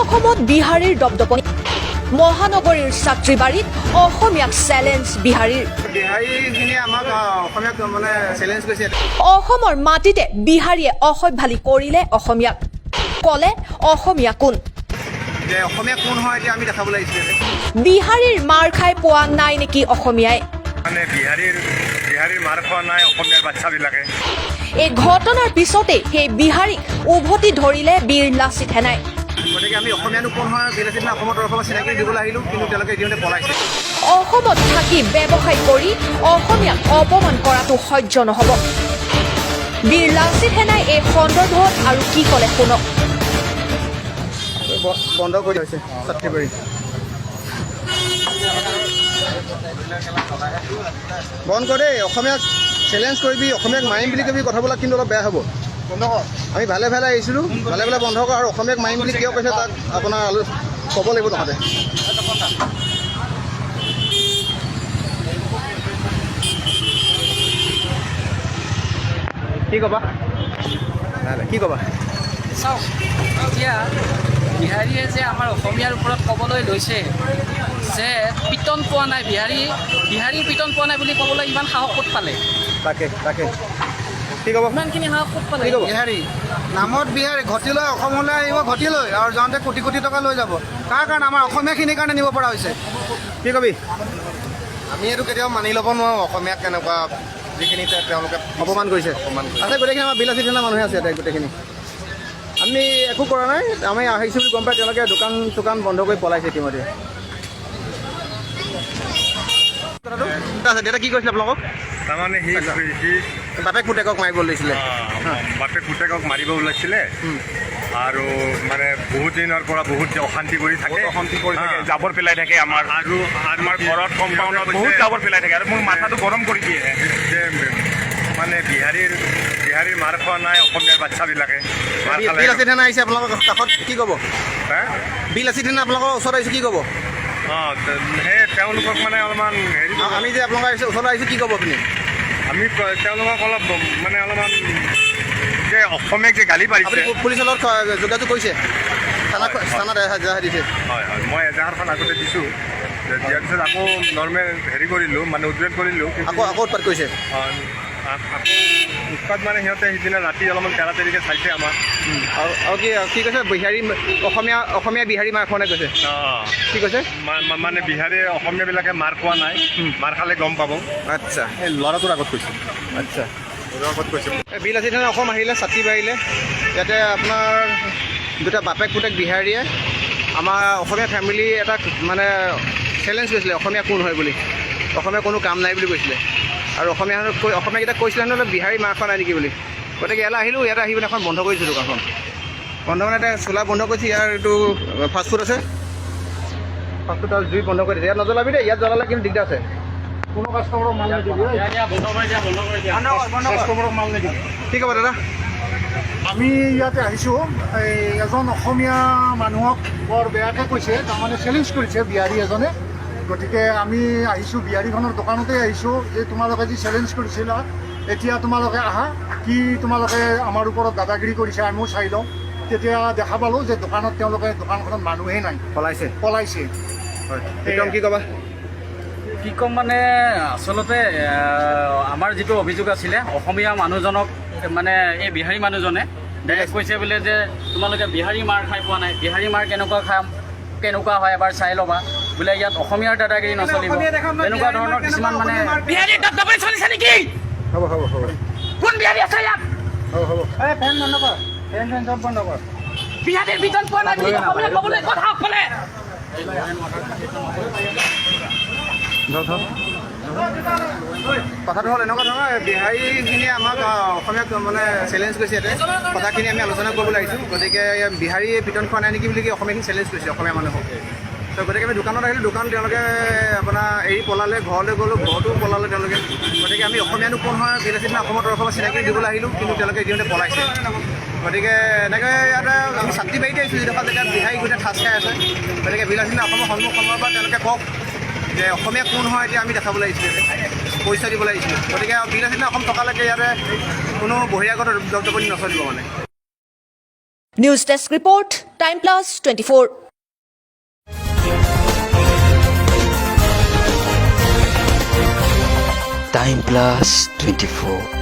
অসমত বিহাৰীৰ দপদপনি। মহানগৰীৰ ছাত্ৰীবাৰীত অসমীয়াক চেলেঞ্জ বিহাৰীৰ। বিহাৰীখিনিয়ে আমাক অসমীয়াক মানে চেলেঞ্জ কৰিছে। অসমৰ মাটিতে বিহাৰীয়ে অসভ্যালি কৰিলে অসমীয়াক, ক'লে অসমীয়া কোন। যে অসমীয়া কোন হয়, এতিয়া আমি দেখাবলৈ আহিছিলে। বিহাৰীৰ মাৰ খাই পোৱা নাই নেকি অসমীয়াই? মানে বিহাৰীৰ বিহাৰীৰ মাৰ খোৱা নাই অসমীয়াৰ বাচ্ছাবিলাকে। এই ঘটনাৰ পিছতেই সেই বিহাৰীক উভতি ধৰিলে বীৰ লাচিত সেনাই। গতিকে আমি অসমীয়ানো কোন হয়, বিলাসী অসমৰ তৰফৰ পৰা চিনাকি দিবলৈ আহিলোঁ, কিন্তু তেওঁলোকে ইতিমধ্যে পলাইছে। অসমত থাকি ব্যৱসায় কৰি অসমীয়াক অপমান কৰাটো সহ্য নহ'ব। বীৰ লাচিত সেনাই এই সন্দৰ্ভত আৰু কি ক'লে শুনক। বন্ধ কৰি হৈছে ছাত্ৰীবাৰী। বন্ধ কৰ দেই। অসমীয়াক চেলেঞ্জ কৰিবি, অসমীয়াক মাৰিম বুলি কবি, কথাবিলাক কিন্তু অলপ বেয়া হ'ব। আমি ভালে ভালে আহিছিলোঁ, ভালে ভালে বন্ধ কৰ। আৰু অসমীয়াক মাৰিম বুলি কিয় কৈছে, তাক আপোনাৰ ক'ব লাগিব তহঁতে। কি ক'বা? নাই নাই, কি ক'বা? চাওক, এতিয়া বিহাৰীয়ে যে আমাৰ অসমীয়াৰ ওপৰত ক'বলৈ লৈছে যে পিটন পোৱা নাই বিহাৰী, বিহাৰীৰ পিটন পোৱা নাই বুলি ক'বলৈ ইমান সাহস ক'ত পালে? তাকে তাকে, কি ক'ব? ইমানখিনি সাহস ক'ত পালে? কি ক'ব? বিহাৰী নামত বিহাৰী ঘটি লৈ অসমলৈ আহিব, ঘটি লৈ আৰু যাওঁতে কোটি কোটি টকা লৈ যাব। তাৰ কাৰণে আমাৰ অসমীয়াখিনিৰ কাৰণে নিব পৰা হৈছে। কি কবি? আমি এইটো কেতিয়াও মানি ল'ব নোৱাৰোঁ, অসমীয়াক কেনেকুৱা যিখিনি তেওঁলোকে অপমান কৰিছে। অপমান কৰিছে। আছে গোটেইখিনি আমাৰ বিলাসী থানা মানুহে আছে ইয়াতে গোটেইখিনি। আমি একো কৰা নাই, আমি আহিছোঁ বুলি গম পাই তেওঁলোকে দোকান চোকান বন্ধ কৰি পলাইছে ইতিমধ্যে। কথাটো আছে, দেউতা, কি কৈছিলে আপোনালোকক? তাৰমানে সি সি বাপেক পুতেকক মাৰিব লৈছিলে। বাপেক পুতেকক মাৰিব ওলাইছিলে আৰু মানে বহুত দিনৰ পৰা বহুত অশান্তি কৰি থাকে। অশান্তি কৰি থাকে। হা। জাবৰ পেলাই থাকে আমাৰ আৰু আৰু আমাৰ ঘৰত, কম্পাউণ্ডত বহুত জাবৰ পেলাই থাকে আৰু মোৰ মাথাটো গৰম কৰি দিয়ে। যে মানে বিহাৰীৰ বিহাৰীৰ মাৰ খোৱা নাই অসমীয়াৰ বাচ্ছাবিলাকে, মাৰ খালে। বিলাসী থানা আহিছে আপোনালোকৰ কাষত, কি ক'ব? হা? বিলাসী থানা আপোনালোকৰ ওচৰত আহিছোঁ, কি ক'ব? অঁ, সেই তেওঁলোকক মানে অলপমান হেৰি আমি যে আপোনালোকৰ আহিছোঁ, ওচৰত আহিছোঁ, কি ক'ব আপুনি? আমি তেওঁলোকক অলপ মানে অলপমান যে অসমীয়াক যে গালি পাৰিছে। আপুনি পুলিচৰ লগত যোগাযোগ কৰিছে? থানাত থানাত এজাহাৰ দিছে? হয় হয়, মই এজাহাৰখন আগতে দিছোঁ। দিয়াৰ পিছত আকৌ নৰ্মেল হেৰি কৰিলোঁ, মানে উদ্ৰেক কৰিলোঁ কিন্তু আকৌ আকৌ উৎপাত কৰিছে। অঁ, আকৌ উৎপাত মানে সিহঁতে সিদিনা ৰাতি অলপমান তেৰাতেৰিকৈ চাইছে আমাক। আৰু আৰু কি কি কৈছে? বিহাৰী অসমীয়া, অসমীয়া বিহাৰী মাৰ খোৱা নাই কৈছে। অঁ। কি কৈছে? মানে বিহাৰী অসমীয়াবিলাকে মাৰ খোৱা নাই, মাৰ খালে গম পাব। আচ্ছা। এই ল'ৰাটোৰ আগত কৈছে। আচ্ছা। ল'ৰাটোৰ আগত কৈছে। এই বিলাসী থানা অসম আহিলে, ছাতি বাঢ়িলে। ইয়াতে আপোনাৰ দুটা বাপেক পুতেক বিহাৰীয়ে আমাৰ অসমীয়া ফেমিলি এটা মানে চেলেঞ্জ কৰিছিলে, অসমীয়া কোন হয় বুলি, অসমীয়া কোনো কাম নাই বুলি কৈছিলে। আৰু অসমীয়া কৈ অসমীয়াকেইটাক কৈছিলে হেনো বিহাৰী মাৰ খোৱা নাই নেকি বুলি। গতিকে ইয়ালৈ আহিলোঁ, ইয়াতে আহি পেলাই এখন বন্ধ কৰিছোঁ দোকানখন। বন্ধ মানে এতিয়া চোলা বন্ধ কৰিছোঁ। ইয়াৰ এইটো ফাষ্টফুড আছে, ফাষ্টফুড আৰু জুই বন্ধ কৰি দিছে। ইয়াত নজ্বলাবি দেই, ইয়াত জ্বলালে কিন্তু দিগদাৰ আছে। কোনো কাষ্টমাৰক মাল নিদিবি। বন্ধ কৰি দিয়া, বন্ধ কৰি দিয়া। কাষ্টমাৰক মাল নিদিবি। কি ক'ব দাদা? আমি ইয়াতে আহিছোঁ, এই এজন অসমীয়া মানুহক বৰ বেয়াকৈ কৈছে, তাৰমানে চেলেঞ্জ কৰিছে বিহাৰী এজনে। গতিকে আমি আহিছোঁ, বিহাৰীখনৰ দোকানতে আহিছোঁ যে তোমালোকে যি চেলেঞ্জ কৰিছিলা, এতিয়া তোমালোকে আহা, কি তোমালোকে আমাৰ ওপৰত দাদাগিৰি কৰিছা আমিও চাই লওঁ। তেতিয়া দেখা পালোঁ যে দোকানত তেওঁলোকে দোকানখনত মানুহেই নাই। পলাইছে। পলাইছে। হয়, বিক্ৰম, কি ক'বা? কি ক'ম মানে আচলতে আমাৰ যিটো অভিযোগ আছিলে, অসমীয়া মানুহজনক মানে এই বিহাৰী মানুহজনে ডাইৰেক্ট কৈছে বোলে যে তোমালোকে বিহাৰী মাৰ খাই পোৱা নাই, বিহাৰী মাৰ কেনেকুৱা খাম কেনেকুৱা হয় এবাৰ চাই ল'বা বোলে, ইয়াত অসমীয়াৰ দাদাগিৰি নচলিব, তেনেকুৱা ধৰণৰ কিছুমান মানে বিহাৰীৰ দপদপনি চলিছে নেকি? হ'ব হ'ব হ'ব। কোন বিহাৰী আছে ইয়াত? হ'ব হ'ব। ফেন বন্ধ কৰ, ফেন ফেন চব বন্ধ কৰ। বিহাৰীৰ পিটন পোৱা নাই বুলি অসমীয়া ক'বলৈ ক'ত সাহস পালে? ধৰ ধৰ। কথাটো হ'ল এনেকুৱা ধৰণৰ, বিহাৰীখিনিয়ে আমাক অসমীয়াক মানে চেলেঞ্জ কৰিছে। ইয়াতে কথাখিনি আমি আলোচনা কৰিবলৈ আহিছোঁ। গতিকে বিহাৰীয়ে পিটন খোৱা নাই নেকি বুলি কি অসমীয়াখিনি চেলেঞ্জ কৰিছে অসমীয়া মানুহক। তো গতিকে আমি দোকানত আহিলোঁ, দোকান তেওঁলোকে আপোনাৰ এৰি পলালে। ঘৰলৈ গ'লোঁ, ঘৰতো পলালে তেওঁলোকে। গতিকে আমি অসমীয়ানো কোন হয়, বিলাসী অসমৰ তৰফৰ পৰা চিনাকি দিবলৈ আহিলোঁ, কিন্তু তেওঁলোকে ইতিমধ্যে পলাইছে। গতিকে এনেকৈ ইয়াতে আমি ছাত্ৰীবাৰীতে আহিছোঁ, যিডোখৰ জেগাত বিহাৰী গোটেই ঠাচ খাই আছে। গতিকে বিলাসী অসমৰ সন্মুখ সময়ৰ পৰা তেওঁলোকে কওক যে অসমীয়া কোন হয়, এতিয়া আমি দেখাবলৈ আহিছিলোঁ, পইচা দিবলৈ আহিছিলোঁ। গতিকে বিলাসী অসম থকালৈকে ইয়াতে কোনো বহিৰাগত দপদপনি নচলিব মানে। News desk report, Time Plus 24. Time Plus 24.